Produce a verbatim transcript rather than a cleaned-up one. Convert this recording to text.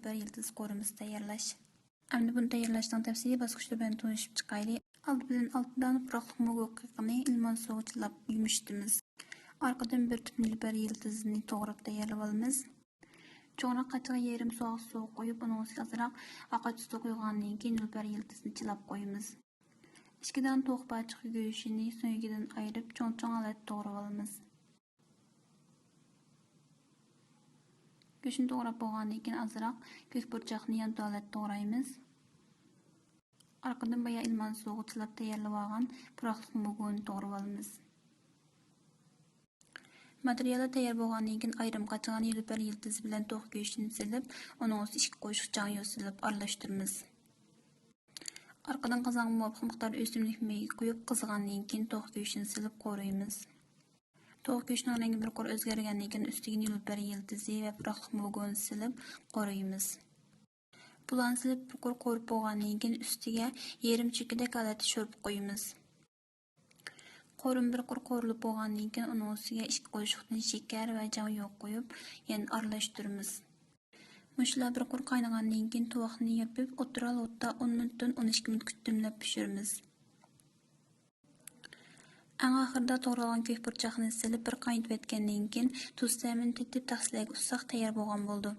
نېلۇپەر يىلتىز قورۇمىسى تەييارلاش. ئەمدى بۇنى تەييارلاشنىڭ تەپسىلىي باسقۇچلىرى بىلەن تونۇشۇپ چىقايلى. ئالدى بىلەن ئالتە دانە پۇراقلىق مۇگۇ قېقىنى ئىلمان سۇغا چىلاپ يۇمشىتىمىز. ئارقىدىن بىر تۈپ نېلۇپەر يىلتىزىنى توغراپ تەييارلىۋالىمىز. چوڭراق قاچىغا يېرىم سوغۇق سۇ قۇيۇپ، ئۇنىڭ ئۈستىگە ئازراق ئاقاچ سۇ قۇيغاندىن كېيىن نېلۇپەر يىلتىزىنى چىلاپ قويىمىز. ئىككى دانە توخۇ پاچىقى گۆشىنى سۆڭىكىدىن ئايرىپ، چوڭ-چوڭ ھالەتتە توغرىۋالىمىز. گۆشنى توغراپ بولغاندىن كېيىن ئازراق كۆك پۇرچاقنى يانتۇ ھالەتتە توغرايمىز. ئارقىدىن بايا ئىلمان سۇغا چىلاپ تەييارلىۋالغان پۇراقلىق مۇگۇنى توغرىۋالىمىز. ماتېرىياللار تەييار بولغاندىن كېيىن ئايرىم قاچىغا نېلۇپەر يىلتىزى بىلەن توخۇ گۆشىنى سېلىپ، ئۇنىڭ ئۈستىگە ئىككى قوشۇق چاڭيۇ سېلىپ ئارىلاشتۇرىمىز. ئارقىدىن قازانغا مۇۋاپىق مىقداردا ئۆسۈملۈك مېيى قۇيۇپ، قىزىغاندىن كېيىن توخۇ گۆشىنى سېلىپ قورۇيمىز. توخۇ گۆشىنىڭ رەڭگى بىر قۇر ئۆزگەرگەندىن كېيىن ئۈستىگە نېلۇپەر يىلتىزى ۋە پۇراقلىق مۇگۇنى سېلىپ قورۇيمىز. بۇلارنى سېلىپ بىر قۇر قورۇپ بولغاندىن كېيىن ئۈستىگە يېرىم چۆكىدەك ھالەتتە شورپا قۇيىمىز. قورۇما بىر قۇر قورۇلۇپ بولغاندىن كېيىن ئۇنىڭ ئۈستىگە ئىككى قوشۇقتىن شېكەر ۋە جاڭيۇ قۇيۇپ يەنە ئارىلاشتۇرىمىز. مۇشۇلار بىر قۇر قاينىغاندىن كېيىن توۋاقنى يېپىپ ئوتتۇرا ئوتتا ئون مىنۇتتىن ئون ئىككى مىنۇت كۈتۈملەپ پىشۇرىمىز. ئەڭ ئاخىرىدا توغرالغان كۆك پۇرچاقنى سېلىپ بىر قاينىتىۋەتكەندىن كېيىن تۇز تەمىنى تېتىپ تەخسىلەرگە ئۇتساق تەييار بولغان بولىدۇ.